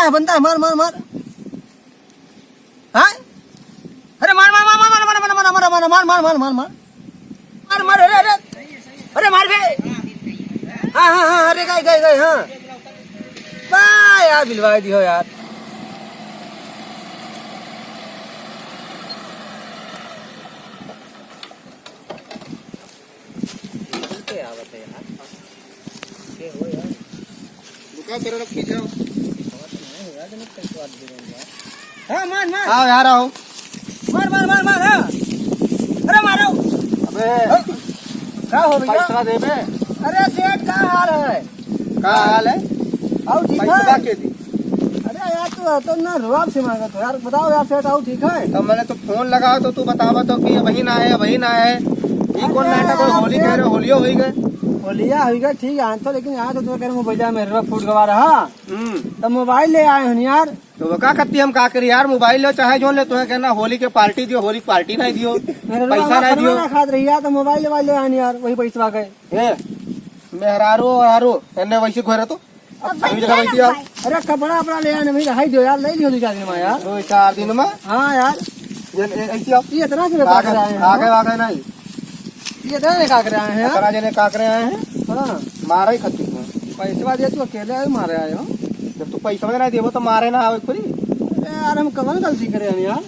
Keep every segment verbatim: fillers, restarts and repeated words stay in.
है, बनता है, मार, मार, मार। हाँ? अरे मार, मार, मार। मार, मार, अरे, अरे। अरे मार बे। हाँ, हाँ, हाँ, अरे गए, गए, गए, हाँ। वाह यार, दिलवाई दियो यार। के आवत है यार? के हो यार? रुका, तेरा लोग खींच रहा हूँ। हाँ, मार, मार। आओ यार, आओ। मार, मार, मार, मार, हाँ। अरे मारो। अबे। हाँ। का हो भैया? पैसा दे बे। अरे सेठ, का हाल है? का हाल है? आओ, ठीक है। पैसा के दी? अरे यार, तू तो ना रुआब से मांगत हो यार। बताओ यार सेठ, आओ, ठीक है? तो मैंने तो फोन लगाओ तो तू बतावा तो कि अबही ना आए, अबही ना आए। ई कौन अरे नाटक हो? यार होली कह रहे, सेठ। होलियो होई गए। होलिया होई गए, ठीक है, आन तो, लेकिन यहाँ तो तू कह रहे मोबाइल में मेहरवा फूट गवा रहा। हम्म। तो मोबाइल ले आए हन यार। तो वो का करती, हम का करी यार, मोबाइल लो चाहे जोन ले, तुम्हें कहना होली के पार्टी दियो, होली के पार्टी नहीं दियो, मेहरवा पैसा हमारा नहीं खाना दियो। ना खात रही यार, तो मोबाइल ले आए हन यार, वही पैसा गए। ए, मेहरारू, मेहरारू, एन्ने वैसे घोरे तो। अब अभी जगह बैठी आओ। अरे कपड़ा अपना ले आने में रहाई दो यार, ले लियो दो चार दिन में यार। दो चार दिन में? हाँ यार। ये, ये, ऐसी आओ। ये इतना से आगे, आगे, आगे नहीं। ये इतना से काकरे आए हैं यार। इतना जने काकरे आए हैं। हाँ। मारा ही खत्ती को। पैसवा दे तू अकेले आए, मारे आए हो। जब तू पैसवा नहीं देबो तो मारे ना आवे पूरी। अरे यार, हम कवन गलती करे हैं यार?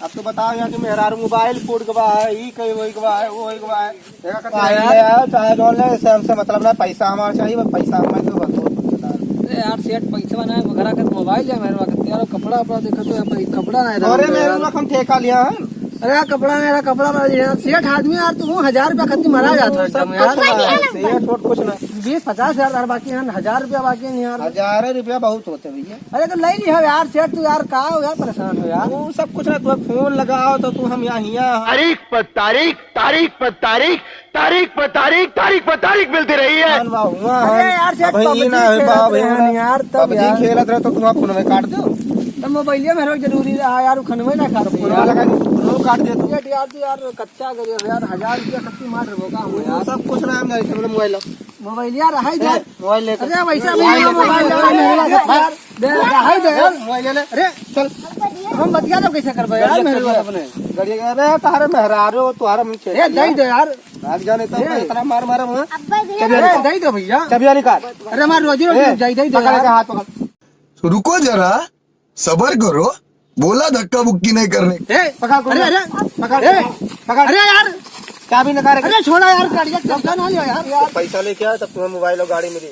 अब तो बताओ यहाँ के मेहरारू मोबाइल फूट गवा है, ई कहीं वही गवा है, वो वही गवा है। देखा करते भाई हैं। ले आओ, चाहे जो ले, इससे हमसे मतलब ना, पैसा हमारा चाहिए, बस पैसा हमारे से बस, और कुछ नहीं। अरे यार सेठ, पैसा ना है, घरा का मोबाइल है मेरे पास, यार कपड़ा, अपड़ा देखो तो यहाँ पे कपड़ा नहीं रहा अरे है मेरे यार। पास हम ठेका लिया है। अरे यार कपड़ा नहीं रहा, कपड़ा वाला यार, सेठ आदमी यार, तू हजार रुपया खत्ती मरा जाता है सब एकदम यार। कुछ ना है, सेठ वोट कुछ ना। बीस पचास हजार बाकी है, हजार रुपया बाकी है यार। हजारों रुपया बहुत होते भैया। अरे तो ले ली हो यार सेठ, तू यार का हो यार, परेशान हो यार। वो सब कुछ ना, तू फोन लगाओ तो तू हम यहाँ, यहाँ। तारीख पर तारीख, तारीख पर तारीख, तारीख पर तारीख, तारीख पर तारीख मिलती रही है। हुआ, हुआ, अरे हुआ। यार, शायद अब ये PUBG ना है, खेलत बाप रे, रहे हैं यार, तब PUBG यार। खेलत रहे तो तुम्हारा फोन में काट दो। तब मोबाइलिया में रहो, जरूरी रहा यार, उ खनवे ना खाते फोन यार। लगा दो, फोन काट दिया तू। ये यार, तू यार, कच्चा कर यार, हजार रुपया खत्ती मार रहे हो का हम वो यार? सब कुछ ना, हम नहीं, मतलब मोबाइल लो। मोबाइलिया रहा ही ए, यार। मोबाइल लेकर। अरे, वैसा मोबाइल नहीं है, लेकर। मोबाइल लेकर। यार, दे, रहा ही दे यार। मोबाइल ले ले। अरे, चल। हम बतिया लो कैसे करबे यार, गाड़ी मेरे चल। अपने। गाड़ी, अरे, तुम्हारे मेहरारू, तुम्हारा मन ए, दे दे यार। भाग जाने तो ए। इतना मार मारा वहाँ। अब्बे भैया। चल, अरे, निकाल। दे दो भैया। चाबियाँ निकाल। अरे, हमारी रोजी रोटी ए, रुक जाई, दे दो पकड़ यार। के हाथ पकड़। रुको जरा, सबर करो, बोला धक्का बुक्की नहीं करने। ए, पकड़, अरे, अरे, पकड़, ए, पकड़। अरे यार। चाबी निकाल के। अरे छोड़ा यार, गाड़िया चलता ना लियो यार, यार। पैसा लेके आया तब तुम्हें मोबाइल और गाड़ी मिली।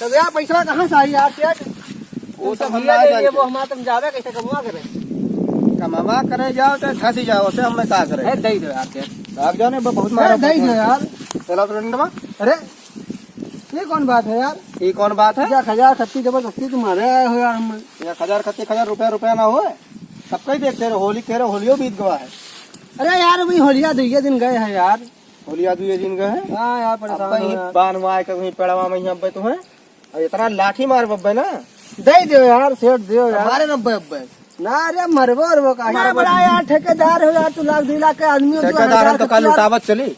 तब यार पैसा कहाँ से आई यार, सेठ? वो सब हम ना जाने। वो हमारा तुम जावे कैसे कमवा करे? कमवा करे जाओ चाहे धसी जाओ, उसे हमें का करे? ए, दे दो यार, सेठ। भाग जाओ ने, बहुत ए, मारा दे दो यार। चला तो डंडवा। अरे, ये कौन बात है यार? ये कौन बात है? एक हजार खत्ती जबरदस्ती तुम्हारे आए हो यार हम। एक हजार खत्ती, एक हजार रुपया, रुपया ना होए। सब कहीं देखते रहे, होली कह रहे, होलियो बीत गवा है। अरे यार, अभी होलिया दुइये दिन गए हैं यार। होलिया दुइये दिन गए हैं? हाँ यार, परेशान अब हो ही यार। बान हुआ है कि वहीं पेड़वा में ही अब तुम्हें। और इतना लाठी मार बब्बे ना। दे दो यार, सेठ दो यार। हमारे नब्बे अब्बे। ना रे, मरबो और वो कहा। अरे बड़ा यार, ठेकेदार हो यार, तू लाख, दो लाख के आदमी हो, तू ठेकेदार हजार हम तो कल रुपया लुटावत चली।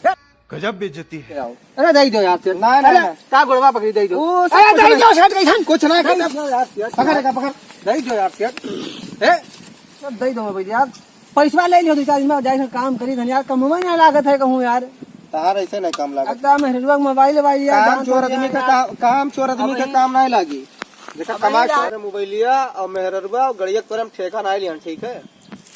गजब बेइज्जती है। अरे दे दो यार, सेठ। ना, ना, अरे, ना। का गोड़वा पकड़ी, दे दो। ओ, सब अरे कुछ दे नहीं। दो, सेठ, कैसन? कुछ नहीं दे करना। दो यार, सेठ। पकड़ का, पकड़। दे दो यार, सेठ। ए, सब दे दो भाई यार। पैसवा ले लियो, दो चार दिन में जाए काम करी धन यार, कमवा ना लागत है कहूँ यार। तार ऐसे नहीं काम लागत। अब तो मेहरुआ के मोबाइल, मोबाइल यार, काम जान चोर तो आदमी यार। का काम, काम चोर आदमी का अबे काम नहीं लागी। जेकर अबे कमाई यार। चोर मोबाइलिया और मेहरुआ और गड़िया तोरे हम ठेका नहीं लियन, ठीक है?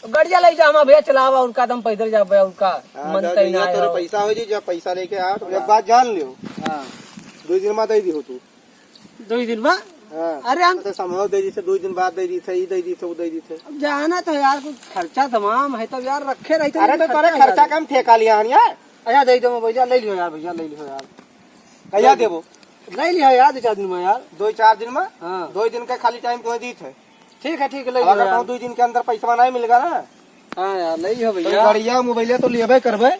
गड़िया ले जा, हम भैया चलावा, उनका तुम पैदल जाबे, उनका हाँ, मन जा, तय जा, ना तोरे आयो। पैसा हो जी, जब पैसा लेके आ, तो एक बात जान लियो। हाँ। दो दिन बाद दे दी हो तू। दो ही दिन बाद? हाँ। अरे हम तो समझो दे दी थे, दो दिन बाद दे दी थे, ई दे दी थे, वो दे दी थे। अब जाना तो यार, कुछ खर्चा तमाम है, तब यार रखे रही थे, अरे तो तोरे खर्चा कम ठेका लिया हन यार। अच्छा दे दो भैया, ले लियो यार, भैया ले लियो यार। कहिया देबो? ले लियो यार, दो चार दिन में यार। दो चार दिन में? हाँ। दो दिन का खाली टाइम तुम्हें दी थे। ठीक है, ठीक है, ले अब लियो अगर यार। कहूँ दो दिन के अंदर पैसा नहीं मिलेगा ना, हाँ यार, ले लियो तो भैया। गाड़िया, मोबाइलिया तो लेबे करबे।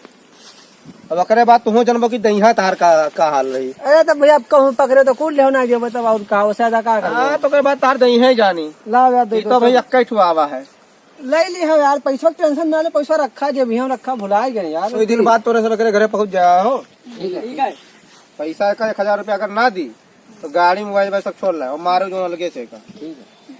अब ओकरे बाद तुहो जनबो कि दहिया तार का, का हाल रही। अरे तो भैया, अब कहूँ पकड़े तो कूद लेहो ना, जो बताओ और का, उससे ज्यादा का करबो? हाँ, तो ओकरे बाद तार दहिया ही जानी। लाओ यार, दे ई दो तो तो। भैया, कई ठो आवा है। ले ली है यार, पैसवा के tension ना ले, पैसवा रखा जे भी हम रखा, भुला गए यार। दो दिन बाद तोरे सब एकरे घरे पहुँच जाया हो। ठीक है। ठीक है। पैसा का एक हजार रुपया अगर ना दी, तो गाड़ी, मोबाइल, भाई सब छोड़ ला और मारो जो अलगे से का। ठीक है।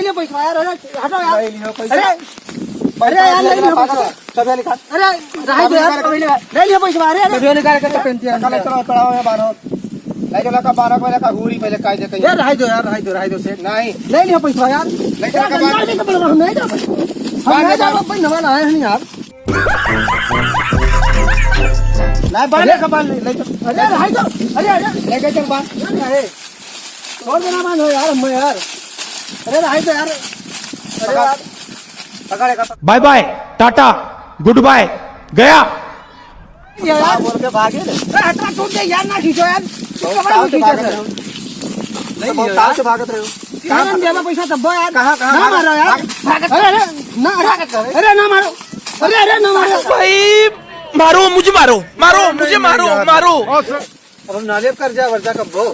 ले लियो पैसा यार, अरे, हटो यार। ले लियो पैसा। अरे, पैसा अरे यार, ले ले लियो पैसा। पैसा। चाबिया निकाल। अरे, रहाई दो यार। चाबिया निकाल। ले लियो पैसा, अरे, अरे। चाबिया निकाल के तो पेंटिया निकाल। चलो, चलो, पड़ा हुआ है बारह। ले चलो का बारह को लेकर हुरी पहले कायदे कहीं। यार, रहाई दो यार, रहाई दो, रहाई दो सेठ। नहीं। ले लियो पैसा यार। ले चलो यार, का बारह। नहीं, नहीं, नहीं, हम नहीं जाओ। हम बारह नहीं जाओ, बारह। भाई, नवाला है नहीं यार। नहीं, बांध अरे, ले, बांध ले, ले चल। अरे, रहाई दो। अरे, अरे। ले चल, बांध। अरे, अरे। छोड़ देना, बांध हो यार, हमें यार। अरे, रहाई दो यार। अरे पकड़। यार। पकड़ एक। Bye bye, tata, goodbye, गया। ये यार। हाँ, बोल के भागे ले। अरे, हथवा टूट गया यार, ना खींचो यार। बहुत इसके बाद ताव से खींचो भागत यार। रहे हो। नहीं बहुत लियो ताव यार। से भागत रहे हो। कहाँ कहाँ भागत देवा रहे हो? पैसा तब यार। कहाँ, कहाँ ना भागत मारो यार। भागत। अरे, अरे, ना, अरे, भागत रहे। अरे, ना मारो। अरे, अरे, ना मारो। भाई, मारो, मुझे मारो, मारो, नहीं, मुझे नहीं, मारो, यार। मारो। और सर, अब हम नाले कर्जा वर्जा कब्बो।